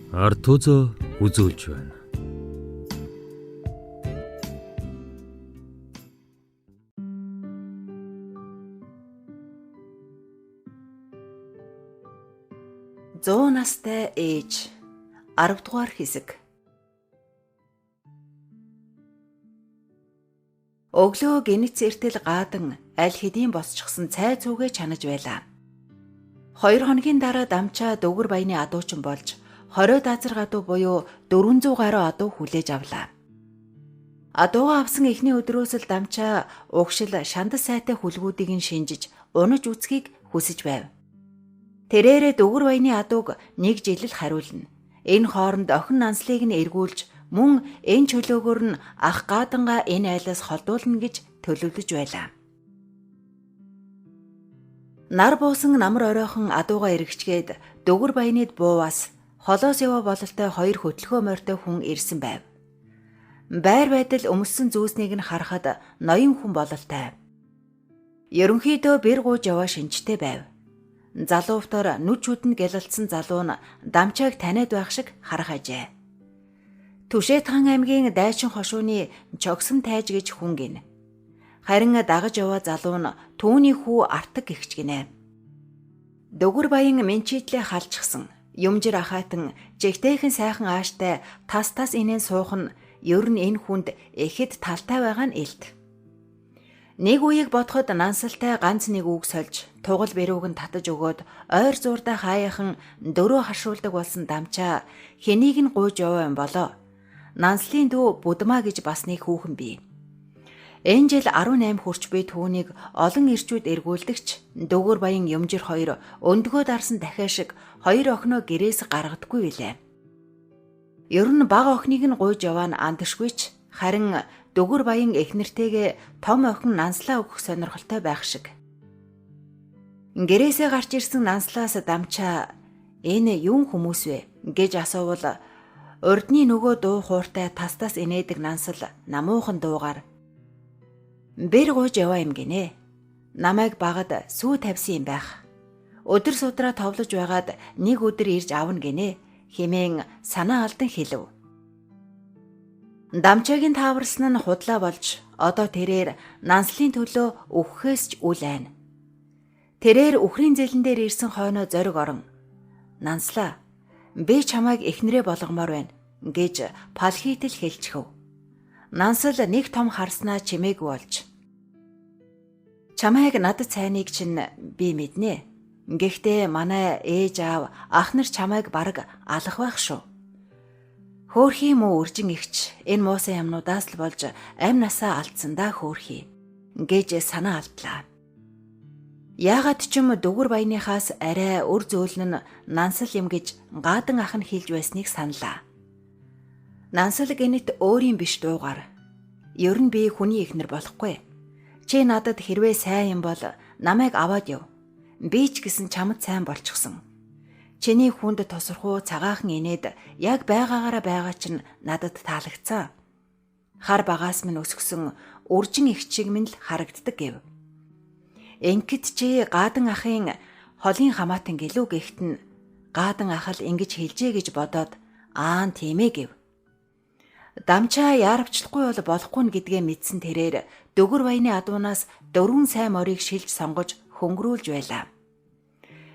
Артузо үзүүлж байна. Зуун настай ээж 10 дугаар хэсэг. Өглөө гинэц эртэл гаадан аль хэдийн босчихсон цай цүгэ чанаж байлаа. 2 хоногийн дараа дамчаа Дүгэр баяны адуучин болж 20 даазар гадуу буюу 400 гаруй адуу хүлээж авлаа. Адуугаа авсан эхний өдрөөс л дамчаа угшил шандас сайтай хүлгүүдийг нь шинжиж унаж үзхийг хүсэж байв. Тэрээрээ Дүгэр баяны адууг нэг жил л хариулна. Энэ хооронд охин нанслыг нь эргүүлж мөн энэ чөлөөгөөр нь ах гаадангаа энэ айлаас холдуулна гэж төлөвлөж байлаа. Нар буусан намар оройхон адуугаа эргэчгээд Дүгэр баянид бууваас холоос яваа бололтой 2 хөтлөхөө морьтой хүн ирсэн байв. Байр байдал өмссөн зүүснийг нь харахад ноён хүн бололтой. Ерөнхийдөө бэр гууж яваа шинжтэй байв. Залуувтар нүд чүдэнд гялалцсан залуу нь дамчааг таниад байх шиг харах ажээ. Түшээтхан аймгийн дайчин хошууны Чогсон тайж гэж хүн гин. Харин дагаж яваа залуу нь түүний хүү Артаг гэгч гинэ. Дүгэр баян Менчитлээ халчихсан. Юмжир ахайтан жигтэйхэн сайхан ааштай тас тас инeen суух нь ер нь энэ хүнд ихэд талтай байгаа нь илт. Нэг үеийг бодоход нансалтай ганц нэг үг сольж тугал бэрүүг нь татаж өгөөд ойр зуурдаа хаяахан дөрөө хашуулдаг болсон дамчаа хэнийг нь гуйж яваа юм болоо. Нанслын дүү Будмаа гэж бас нэг хүүхэн бий. Энэ жил 18 хүрч би түүнийг олон ирчүүд эргүүлдэгч Дүгэр баян Юмжир хоёр өндгөө дарсан дахиа шиг хоёр охиноо гэрээс гаргадаггүй билээ. Ер нь бага охиныг нь гуйж яваа нь андашгүй ч харин Дүгэр баян эхнэртэйгээ том охин нанслаа өгөх сонирхолтой байх шиг. Гэрээсээ гарч ирсэн нанслаас дамчаа энэ юун хүмүүс вэ гэж асуувал урдны нөгөө дуу хууртай тас тас инээдэг нансал намуухан дуугаар бэр гуйж яваа юм гинэ. Намайг багад сүү тавьсан юм байх. Өдөр судраа товлож байгаад нэг өдөр ирж авна гинэ хэмээн санаа алдан хэлв. Дамчаагийн тааварсан нь худлаа болж одоо тэрээр нанслын төлөө үхэхээс ч үл айн. Тэрээр үхрийн зэлэн дээр ирсэн хойноо зориг орон нанслаа би чамайг эхнэрээ болгомоор байна гэж палхитэл хэлчихв. Нансал нэг том харснаа чимээгүй болж чамайг надад сайныг чинь би мэднэ. Гэхдээ манай ээж аав ах нар чамайг бараг алах байх шүү. Хөөхий муу үржин ихч энэ муусан юмнуудаас л болж амь насаа алдсандаа хөөхий гэж санаа алдлаа. Яагаад ч юм Дүгэр баяныхаас арай өр зөөлөн нь нансал юм гэж гаадан ах нь хэлж байсныг саналаа. Нансал гинэт өөрийн биш дуугаар. Ер нь би хүний эхнэр болохгүй. Чи надад хэрвээ сайн юм бол намайг аваад яв. Би ч гэсэн чамд сайн болчихсон. Чиний хүнд тосрохуу цагаахан инээд яг байгаагаараа байгаа чинь надад таалагдсан. Хар багаас минь өсгсөн үржин их чиг минь л харагддаг гэв. Энкэт чи гаадан ахын холын хамаатан гэлүү гэхт нь гаадан ах л ингэж хэлжээ гэж бодоод аан тийм ээ гэв. Дамчаа яарвчлахгүй бол болохгүй нь гэдгээ мэдсэн тэрээр Дүгэр баяны адуунаас 4 сайн морийг шилж сонгож хөнгөрүүлж байлаа.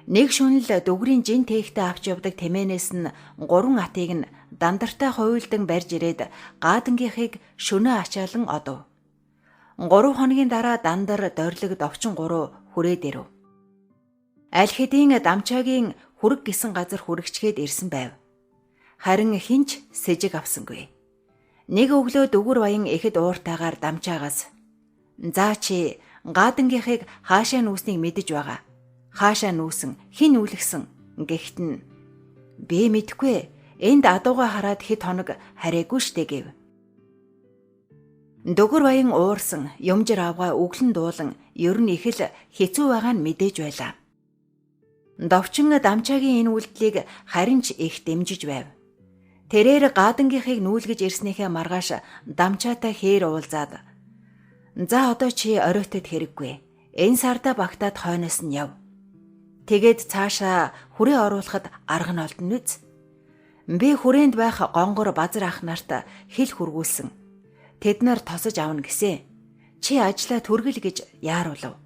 Нэг шүнэл дүгрийн жин тээхтэй авч явдаг тэмээнээс нь 3 атыг нь дандартай хувилдан барьж ирээд гаадангийнхыг шөнөө ачаалан одов. 3 хоногийн дараа дандар дорилог довчин 3 хүрээд ирэв. Аль хэдийн дамчаагийн хүрэг гисэн газар хүрэгчгээд ирсэн байв. Харин хинч сэжиг авсангүй. Нэг өглөө Дүгэр баян ихэд ууртайгаар дамчаагаас "За чи гаадангийнхыг хаашаа нүүснийг мэдэж байгаа. Хаашаа нүүсэн, хэн нүлгсэн?" гэхт нь би мэдэхгүй. Энд адуугаа хараад хэд хоног хараагүй штэ гэв. Дүгэр баян уурсан, юмжир авгаа өглөн дуулан ер нь их л хэцүү байгаа нь мэдээж байлаа. Довчин дамчаагийн энэ үйлдэлийг харин ч их дэмжиж байв. Тэрээр гаадангийнхыг нүүлгэж ирснийхээ маргааш дамчаатай хээр уулзаад "За одоо чи оройтод хэрэггүй. Энэ сарда багтаад хойноос нь яв. Тэгээд цаашаа хүрээ оруулахад арга нь олдно үз. Би хүрээнд байх гонгор базар ах нарт хэл хүргүүлсэн. Тэд нар тосож авна гэсэн. Чи ажлаа түргэл гэж яаруулав.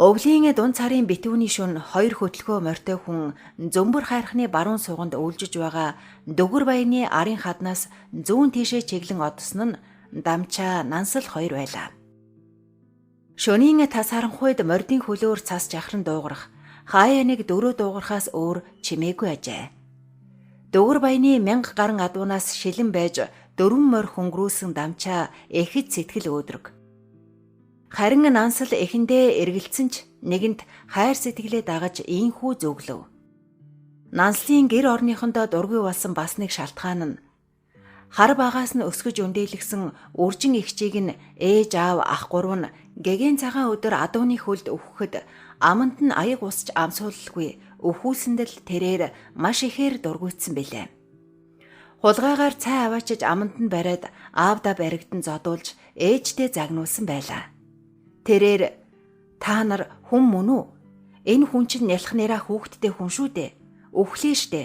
Өвлийн дунд сарын битүүний шөнө хоёр хөдөлгөө морьтой хүн зөмбөр хайрхны баруун сууганд өвлжиж байгаа Дүгэр баяны арын хаднаас зүүн тийшээ чиглэн одсон нь Дамчаа Нансал хоёр байлаа. Шөнийн тас харанхуйд мордын хөлөөр цас жахран дуугарах, хаяа нэг дөрөө дуугархаас өөр чимээгүй ажээ. Дүгэр баяны 1000 гарan адуунаас шилэн байж 4 морь хөнгөрүүлсэн Дамчаа эхэд сэтгэл өөдрөг. Харин Нансал эхэндээ эргэлцсэн ч нэгэнт хайр сэтгэлээ дагаж ийхүү зөвглөв. Нанслын гэр орныхондоо дургүй болсон бас нэг шалтгаан нь хар багаас нь өсгөж өндөөлгсөн үржин эгчийг нь ээж аав ах гурав нь гэгээн цагаан өдөр адууны хөлд өвхөхөд аманд нь аяг усч амсуулалгүй өвхүүлсэнд л тэрээр маш ихээр дургуйтсан билээ. Хулгайгаар цай аваачиж аманд нь бариад аавдаа баригдан зодуулж ээждээ загнуулсан байлаа. Тэрээр та нар хүн мөн үү? Энэ хүн чинь нялх нэраа хүүхэдтэй хүн шүү дээ. Өвхлээ штэ.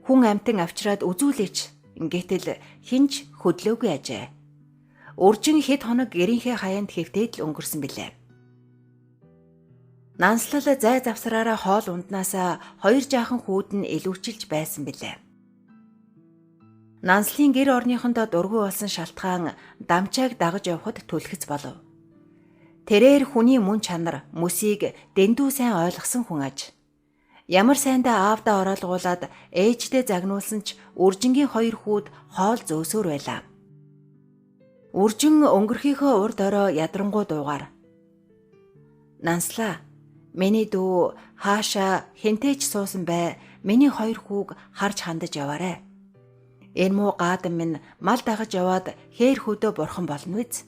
Хүн амтан авчраад үзүүлээч. Гэтэл хинч хөдлөөгүй ажээ. Үржин хэд хоног гэрийнхээ хаяанд хэвтээд л өнгөрсөн билээ. Нанслал зай завсраараа хоол унднаасаа хоёр жаахан хүүд нь илүүчилж байсан билээ. Нанслын гэр орныхондоо дургүй болсон шалтгаан Дамчааг дагаж явхад түлхэц болов. Тэрээр хүний мөн чанар, мөсийг дэндүү сайн ойлгосон хүн аж. Ямар сайндаа аавдаа ороолгуулад ээждээ загнуулсан ч үржингийн хоёр хүүд хоол зөөсөөр байлаа. Үржин өнгөрхийнхөө урд орой ядрангуй дуугаар. Нанслаа, миний дүү хаашаа хэнтэй ч суусан бай, миний хоёр хүүг харж хандаж яваарэ. Энэ муу гаадам минь мал дагаж яваад хээр хөдөө бурхан болно биз?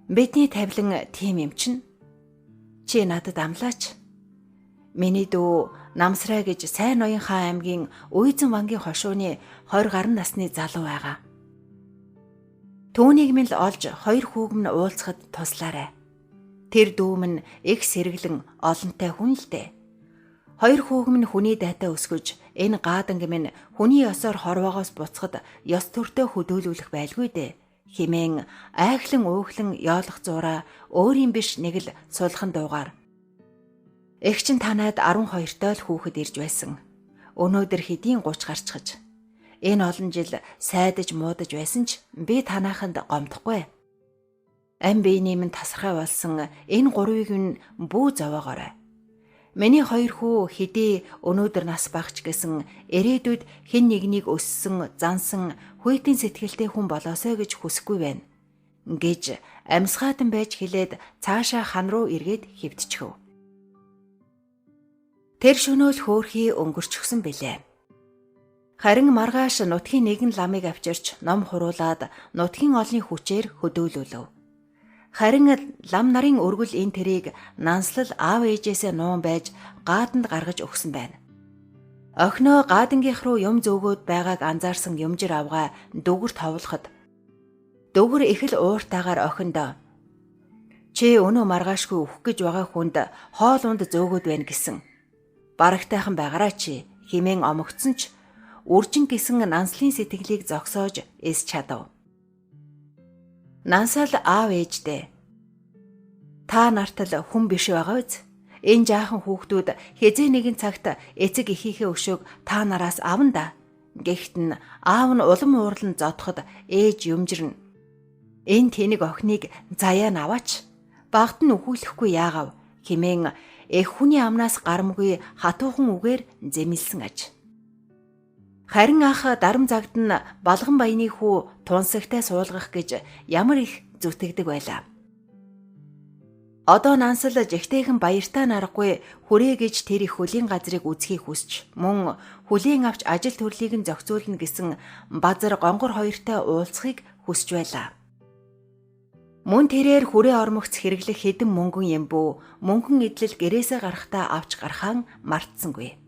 Бидний тавилан тийм юм чинь. Чи надад амлаач. Миний дүү Намсрай гэж сайн ноён хаан аймгийн Үйзэн вангийн хошууны 20 гаруй насны залуу байгаа. Түүнийг минь л олж хоёр хүүг минь уулзахад туслаарай. Тэр дүү минь их сэргэлэн олонтой хүн л дээ. Хоёр хүүг минь хүний дайтай өсгөж энэ гааданг минь хүний ёсоор хорвоогоос буцахад ёс төртөө хөдөөлүүлэх байлгүй дээ. Химэн айхлан уухлан ёолох зураа өөрийн биш нэг л сулхан дуугаар. Эх чин танайд 12-той л хүүхэд ирж байсан. Өнөөдөр хэдийн 30 гарчхаж. Энэ олон жил сайдаж муудаж байсан ч би танааханд гомдохгүй. Ам биений минь тасархай болсон энэ гурвыг нь бүү зовоогоорой. Миний хоёр хүү хэдий өнөөдөр нас багч гэсэн ирээдүйд хэн нэгнийг өссөн, зансан, хүйтэн сэтгэлтэй хүн болоосой гэж хүсэхгүй байна гэж амьсгаатан байж хэлээд цаашаа хан руу эргээд хэвтчихв. Тэр шөнөөл хөөрхий өнгөрчихсөн билээ. Харин маргааш нутгийн нэгэн ламыг авчирч ном хуруулаад нутгийн олны хүчээр хөдөөлүүлв. Харин лам нарын өргөл энэ тэрийг Нанслал аав ээжээсээ нуун байж гааданд гаргаж өгсөн байна. Охиноо гаадангийнх руу юм зөөгөөд байгааг анзаарсан юмжир авгаа дүгэр товлоход дүгэр их л ууртаагаар охиндоо чи өнөө маргаашгүй өөх гэж байгаа хүнд хоол унд зөөгөөд байна гэсэн. Барагтайхан байгаараа чи химэн омогцсон ч үржин гисэн Нанслын сэтгэлийг зогсоож эс чадав. Нансал аав ээждээ. Та нарт л хүн биш байгаа биз? Энэ жаахан хүүхдүүд хэзээ нэгэн цагт эцэг эхийнхээ өшөөг та нараас авна да. Гэхдээ нь аав нь улам уурлан зодоход ээж юмжирнэ. Энэ тэнэг охиныг заяа наваач. Багт нь өхүүлэхгүй яагав хэмээн эх хүний амнаас гарамгүй хатуухан үгээр зэмлсэн аж. Харин ах дарам загд нь балган баяны хүү тунсагтай суулгах гэж ямар их зүтгэдэг байлаа. Одоо Нансал жигтэйхэн баяртай наргагүй хүрээ гэж тэр их хөлийн газрыг үзхийг хүсч мөн хүлээн авч ажил төрлийг нь зохицуулна гэсэн базар гонгор хоёртой уулзахыг хүсэж байлаа. Мөн тэрээр хүрээ ормогц хэрэглэх хэдэн мөнгөн юм бүү мөнгөн эдлэл гэрээсээ гарахдаа авч гарахаан мартсангүй.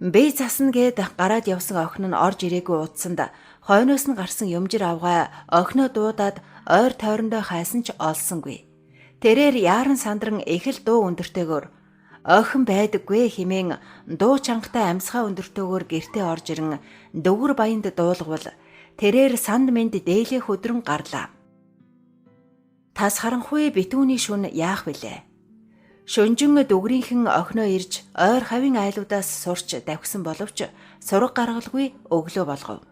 Би засна гэд гараад явсан охин нь орж ирээгүй удсанд хойноос нь гарсан юмжир авгай охиноо дуудаад ойр тойрондоо хайсан ч олсонгүй. Тэрээр яаран сандран их л дуу өндөртэйгөр Охин байдаггүй хэмээн дуу чангатай амьсгаа өндөртөөгөөр гэртээ орж ирэн дөвгөр баянд дуулгавал тэрээр санд мэнд дээлээ хөдрөн гарлаа. Тас харанхуй битүүний шүн яах вүлээ? Шүнжин дүгрийнхэн охиноо ирж ойр хавийн айлуудаас сурч давхисан боловч сураг гаргалгүй өглөө болгов.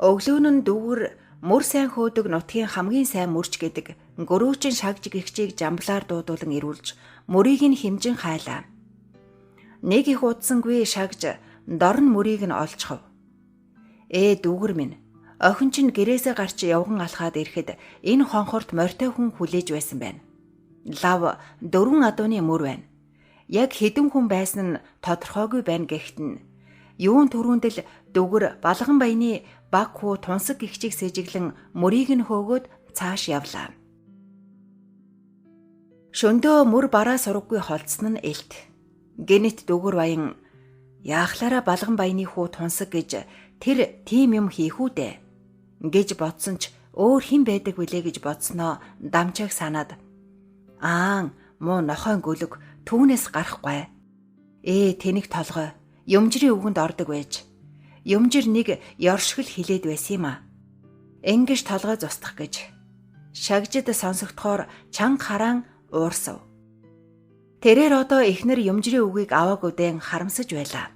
Өглөө нь дүүгэр мөр сайн хөөдөг нутгийн хамгийн сайн мөрч гэдэг гөрөөчин шагж гихчийг жамблаар дуудуулан ирүүлж мөрийг нь хэмжин хайлаа. Нэг их удсангүй шагж дорн мөрийг нь олчхов. Ээ дүүгэр минь, охин чинь гэрээсээ гарч явган алхаад ирэхэд энэ хонхорт морьтой хүн хүлээж байсан байна. Лав 4 адууны мөр байна. Яг хэдэн хүн байсан нь тодорхойгүй байна гэхэд нь юун түрүүнд л дүгэр балган баяны баг хүү тунсаг гихчийг сэжиглэн мөрийг нь хөөгөөд цааш явлаа. Шөндөө мөр бараа сураггүй холдсон нь элт. Гэнэт дүгэр баян яахлаараа балган баяны хүү тунсаг гэж тэр тийм юм хийх үү дээ гэж бодсон ч өөр хэн байдаг вүлээ гэж бодсноо дамчааг санаад аан муу нохойн гөлөг түүнээс гарахгүй. Ээ тэнэг толгой юмжрын үгэнд ордог байж. Юмжир нэг ёршгол хилээд байсан юм а. Ингэж толгой зустах гэж. Шагжид сонсогдохоор чанга хараан уурсав. Тэрээр одоо эхнэр юмжрын үгийг аваагүй дэн харамсаж байлаа.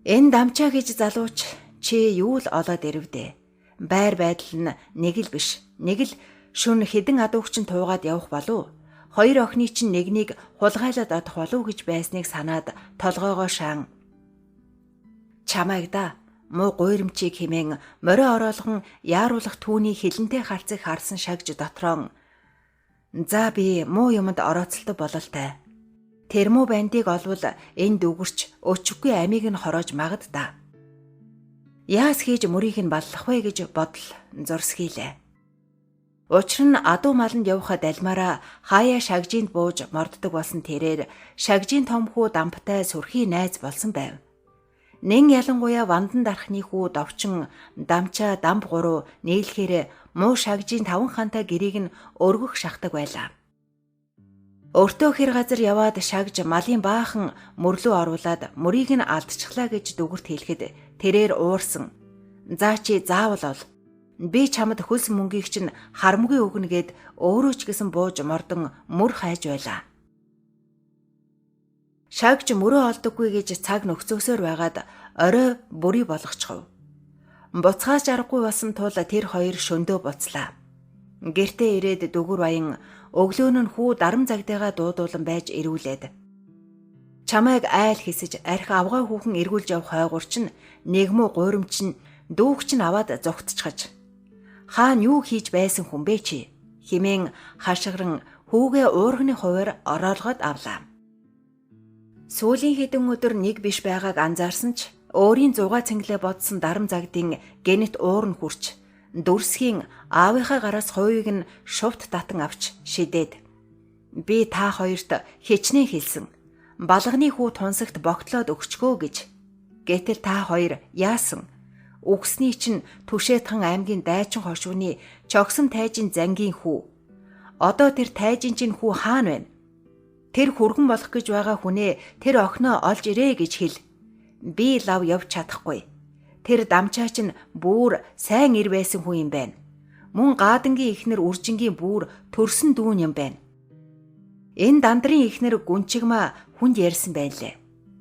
Энэ дамчаа гэж залууч чи юу л олоод ирэвдэ. Байр байдал нь нэг л биш. Нэг л шүн хэдэн адуугчин туугаад явах болов. Хоёр охины чинь нэгнийг хулгайлаад одох болов гэж байсныг санаад толгоогоо шаан. Чамайг да муу гуйрамчийг хэмээн морио ороолгон яаруулах түүний хилэнтэй харцыг харсан шагж дотроо за би муу юмд орооцолтой бололтой. Тэр муу бандыг олвол энэ дүгэрч өчиггүй амийг нь хороож магад да. Яас хийж мөрийг нь баллах вэ гэж бодол зурсгийлээ. Учир нь адуу маланд явхад далмаараа хаяа шагжинд бууж морддог болсон тэрээр шагжийн том хүү дамптай сүрхий найз болсон байв. Нэн ялангуяа вандан дархны хүү довчин дамчаа дамб гурав нийлэхээр муу шагжийн 5 хантай гэрийг нь өргөх шахдаг байлаа. Өртөө хэр газар яваад шагж малын баахан мөрлөө оруулаад мөрийг нь алдчихлаа гэж дүгэрт хэлэхэд тэрээр уурсан. За чи заавал ол. Би чамд хөлс мөнгийг чинь харамгүй өгнө гэд өөрөө ч гэсэн бууж мордон мөр хайж байлаа. Шагж мөрөө олдоггүй гэж цаг нөхцөөсөөр байгаад орой бүрий болгочихов. Буцхаас аргагүй болсон тул тэр хоёр шөндөө буцлаа. Гэртээ ирээд дүгүр баян өглөө нь хүү дарам загдаагаа дуудуулан байж ирүүлээд чамайг айл хэсэж арх авгай хүүхэн эргүүлж явах хойгуур чинь нэг муу гуйрамч чинь дүүх чинь аваад зугтчихаж. Хаана юу хийж байсан хүн бэ чи? Химэн хашгиран хүүгээ уурганы хуваар ороолгоод авлаа. Сүүлийн хэдэн өдөр нэг биш байгааг анзаарсан ч өөрийн зугаа цэнгэлээ бодсон дарам загдын гэнэт уурн хүрч дүрсхийн аавынхаа гараас хувийг нь шувт татан авч шидээд би та хоёрт хичнээн хэлсэн. Балганы хүү тунсагт богтлоод өгчгөө гэж. Гэтэл та хоёр яасан? Үгсний чинь Түшээтхан аймгийн дайчин хошууны чогсон тайжин зангийн хүү. Одоо тэр тайжин чинь хүү хаана байна? Тэр хүргэн болох гэж байгаа хүнээ тэр охиноо олж ирээ гэж хэл. Би лав явж чадахгүй. Тэр дамчаа чинь бүр сайн ир байсан хүн юм байна. Мөн гаадангийн эхнэр үржингийн бүр төрсөн дүүн юм байна. Энэ дандрын эхнэр гүнчигмаа хүнд ярьсан байна лээ.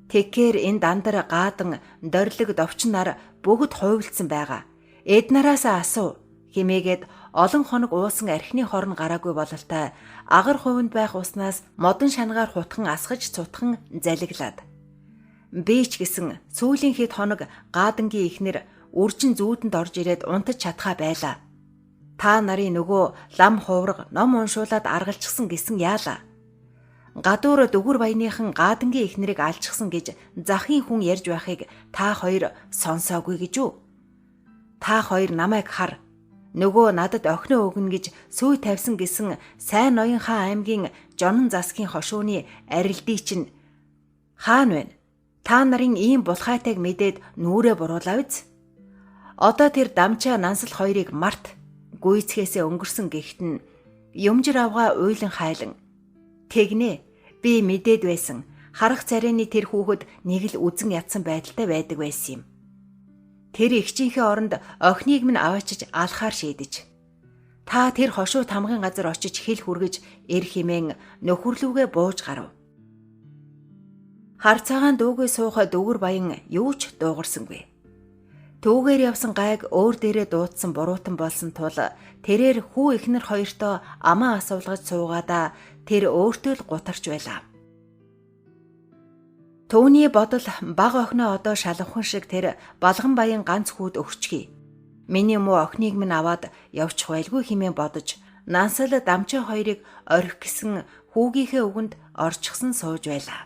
Тэгэхээр энэ дандар гаадан дорилог довчин нар бүгд хувилдсан байгаа. Эднараас асуу химээгээд олон хоног уусан архины хорн гараагүй бололтой агар хувинд байх уснаас модон шангаар хутхан асгаж цутхан залиглаад. Би ч гэсэн сүүлийн хэд хоног гаадангийн эхнэр үржин зүүдэнд орж ирээд унтаж чадхаа байлаа. Та нарын нөгөө лам хувраг ном уншуулад аргалчихсан гэсэн яалаа. Гадуур дүгүр баяныхан гаадангийн эхнэрийг алчихсан гэж захын хүн ярьж байхыг та хоёр сонсоогүй гэж үү? Та хоёр намайг хар. Нөгөө надад охиноо өгнө гэж сүй тавьсан гэсэн сайн ноён хаан аймгийн жонон засгийн хошууны арилдий чинь хаана вэ? Та нарын ийм булхайтайг мэдээд нүрээ буруулаа биз? Одоо тэр дамчаа нансал хоёрыг март гүйцгээсээ өнгөрсөн гэхэд нь юмжир авгаа уйлан хайлан. Тэгнэ. Би мэдээд байсан. Харах царайны тэр хүүхэд нэг л үзэн ядсан байдалтай байдаг байсан юм. Тэр эгчийнхээ оронд охиныг минь аваачиж алахаар шийдэж. Та тэр хошуу тамгын газар очиж хэл хүргэж эр химэн нөхөрлүүгээ бууж гарав. Хар цагаан дүүгээ суух дүүгэр баян юу ч дуугарсангүй. Түүгээр явсан гайг өөр дээрээ дуудсан буруутан болсон тул тэрээр хүү эхнэр хоёртоо амаа асуулгаж суугаадаа тэр өөртөө л гутарч байлаа. Түүний бодол бага охиноо одоо шалавхан шиг тэр Балган баян ганц хүүд өгчгий. Миний муу охиныг минь аваад явчих байлгүй хэмээн бодож Нансал дамчин хоёрыг орхих гэсэн хүүгийнхээ үгэнд орчихсон сууж байлаа.